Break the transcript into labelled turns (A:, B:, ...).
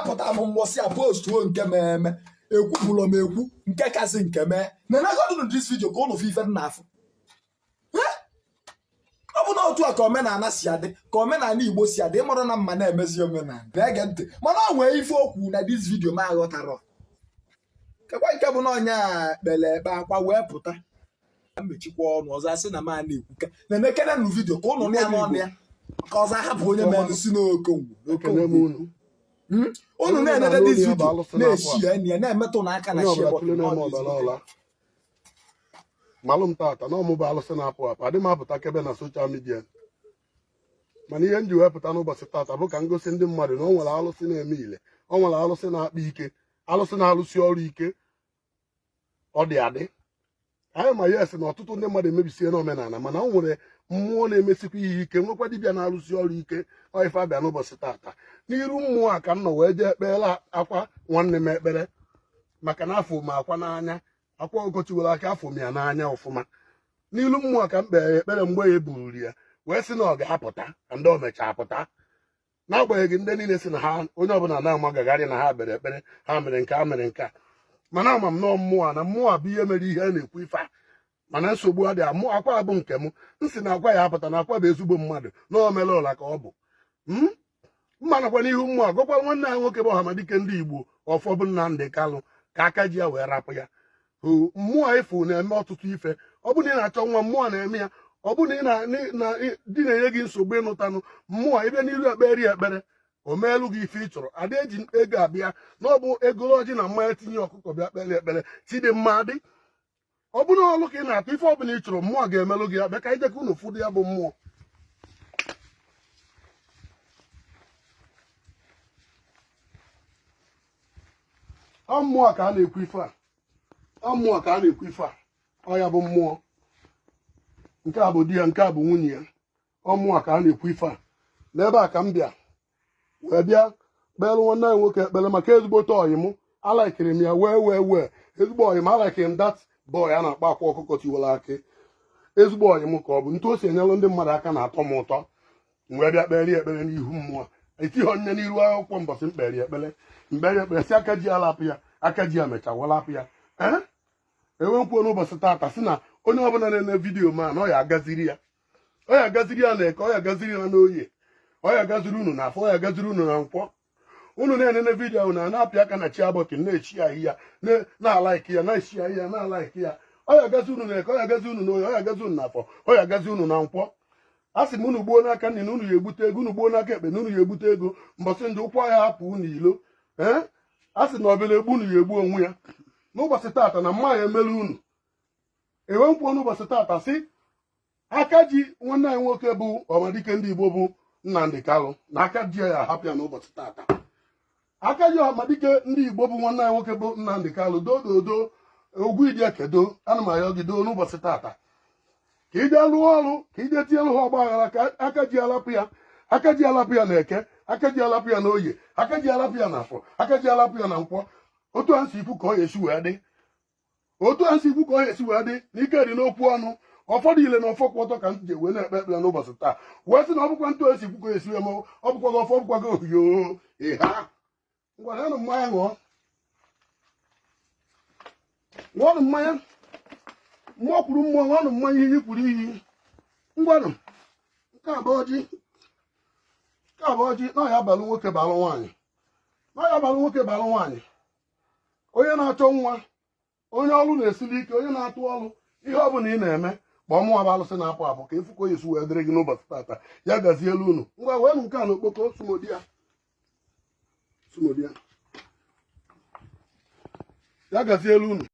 A: Apụta m mbọsị a postuo nke mee eme, ekwupụrụ m ekwu nke kasị nke mee. Nenegodụnụ this video ka ụnụ fụ ife m na-afụ. Ọ bụ na otu a ka omenala si adị, ka omenala Igbo si adị. Ịmarụ na mma na-emezi omenala na-ege ntị, mana o nwee ife o kwu na this video m aghọtarọ. Kekwa nke bụ na onye a kpere ekpe akwa wee pụta mechikwa ọnụ ọzọ, asị na m a na-ekwuka. Na-enekene nụ video ka ụnụ ya n'ọnụ ya, ka ọzọ ahapụ onye mere si n'Okongwu. Ụnụ na-enene this video, na-eshi ya enyi ya, na-emetụ n'aka na share button.
B: Malụ m tata na ọ mụ bụ alụsị na-apụ apụ, adị m apụta kebe na social media, mana ihe m ji wee pụta n'ụbọchị tata bụ ka m gosi ndị mmadụ na o nwere alụsị na-eme ile, o nwere alụsị na-akpa ike, alụsị na-alụsị ọrụ ike. Ọ dị adị. Anyị ma, yes, na ọtụtụ ndị mmadụ emebisie n'omenala, mana o nwere mmụọ na-emesikwa ihe ike, nwekwa dibịa na-alụsi ọrụ ike. Ọ ife abịa n'ụbọchị tata n'iru mmụọ a ka m nọ wee jee kpeela akwa nwanne m ekpere, maka na afụ m akwa n'anya, akwa ọkụkọ tiwara akị, afụ m ya n'anya ọfụma. N'ilu mmụọ ka m kpere ekpere mgbe ya eburu ya wee sị na ọ ga-apụta ka ndị o mechaa pụta, n'agbanyeghị ndị niile si na ha, onye ọbụla na-amagagharị na ha kpere ekpere, ha mere nke a, mere nke a, mana ama m nọọ mmụọ na mmụọ bụ ihe mere ihe a na-ekwu ife a. Mana nsogbu adị amụ akwa bụ nke m m si na akwa ya apụta, na akwa bụ ezigbo mmadụ, na omere ụla ka ọ bụ hmm? Mma nakwa n'ihu mmụọ agọkwa nwanne ya nwoke bụ Ọhamadike ndị Igbo ọfọ bụ Nnamdi Kalụ ka aka ji ya wee rapụ ya. Mmụọ efu na-eme ọtụtụ ife. Ọ bụ na ị na-achọ nwa, mmụọ na-eme ya. Ọ bụ na di na-enye gị nsogbu ịnụtanụ, mmụọ ịbịa n'iru ekpere ya ekpere, o meelu gị ife ị chọrọ. Ada eji ego abịa na ọ bụ ego ọjị na mmanya tinye ọkụkọ bịa kpere ekpere, chidimma dị. Ọ bụrụ na ọlụ ka ị na-atụ, ife ọbụla ị chọrọ, mmụọ ga-emelụ gị ya. Bịa ka anyị jekọ unu fụdụ ya bụ mmụọ. Ọ mmụọ ka a na-ekwu ife a, ọ mmụọ ka a na-ekwu ife a. Ọ ya bụ mmụọ. Nke a bụ di ya, nke a bụ nwunye ya. Ọ mmụọ ka a na-ekwu ife a. N'ebe a ka m bịa wee bịa kpeelụ nwanne anyị nwoke ekpere, maka ezigbote ọyị m, alaikiri m ya wee wee wee ezigbo ọyị m, alaikiri m that boy a na-akpọ akwa ọkụkọ tiwara akị. Ezigbo ọyị m ka ọ bụ. Ntu o si enyelụ ndị mmadụ aka na-atọ m ụtọ. M wee bịa kpere ya ekpere n'ihu mmụọ, etighọ nne n'iru akwụkwọ. Mbọsị m kpere ekpere, m kpere ekpere si aka ji alapụ ya, aka ji ya mecha walapụ ya. Ee, ewe nkwuo n'ụbọchị taata sị na onye ọbụla na-ene video ma na ọ ya agaziri ya, ọ ya agaziri ya na eke, ọ ya agaziri ya n'oye, ọ ya agaziri unu na afọ, ọ ya agaziri unu na nkwọ. Unu na-enene video ahụ na na-apị aka na share button, na-eshare ya, na-alaiki ya, na-eshare ya, na-alaiki ya. Ọ ya agazi unu na eke, ọ ya agazi unu n'oye, ọ ya agazi unu na afọ, ọ ya agazi unu na nkwọ. A sị m unu gbuo n'aka nri na unu ya egbute ego, unu gbuo n'aka ekpe na unu ya egbute ego. Mbọsị ndị ụkwụ ahịa hapụ unu ilo. Ee, a sị na ọbịla egbu unu ya egbu onwe ya n'ụbọchị taata na mma ya emelu unu. Ewe nkwuo n'ụbọchị taata sị aka ji nwanne anyị nwoke bụ Ọhamadike ndị Igbo bụ Nnamdi Kalụ na aka ji ya ahapụ ya n'ụbọchị taata. Aka ji Ọhamadike ndị Igbo bụ nwanne anyị nwoke bụ Nnamdi Kalụ, dododo ogwu idi ekedo, ana m ayọ gị doo n'ụbọchị taata ka ị jee lụọ ọrụ, ka ị jee tinyere ha ọgba aghara, ka aka ji alapụ ya, aka ji alapụ ya na eke, aka ji alapụ ya na oye, aka ji alapụ ya na afọ, aka ji alapụ ya na nkwọ. Otu a nsi ikwu ka ọ ya-esi wee dị, otu a nsi ikwu ka ọ ya-esi wee dị, na ike dị n'okwu ọnụ. Ụfọdụ ile na ọfọ kwụ ọtọ ka m ji wee na-ekpe ekpere n'ụbọchị taa, wee sị na ọ bụkwa ntu esi ikwu ka esi wee mee, ọ bụkwa gị ọfọ, ọ bụkwa gị ohuyo ịha. Ngwa, nanụ mmanya ṅụọ, ṅụọnụ mmanya. Mmụọ kwuru mmụọ, ṅụọnụ mmanya, iyi kwuru iyi. Ngwanụ, nke a bụ ọjị, nke a bụ ọjị. Na ọ ya balụ nwoke balụ nwaanyị, na ọ ya balụ nwoke balụ nwaanyị. Onye na-achọ nwa, onye ọrụ na-esili ike, onye na-atụ ọrụ, ihe ọ bụla ị na-eme, kpọọ mụnwa bụ alụsị na-apụ apụ ka ịfụ ka o esi wee dịrị gị n'ụbọchị tata. Ya gazielu unu. Ngwa, weenụ nke a na okpoko sumodia sumodia. Ya gazielu unu.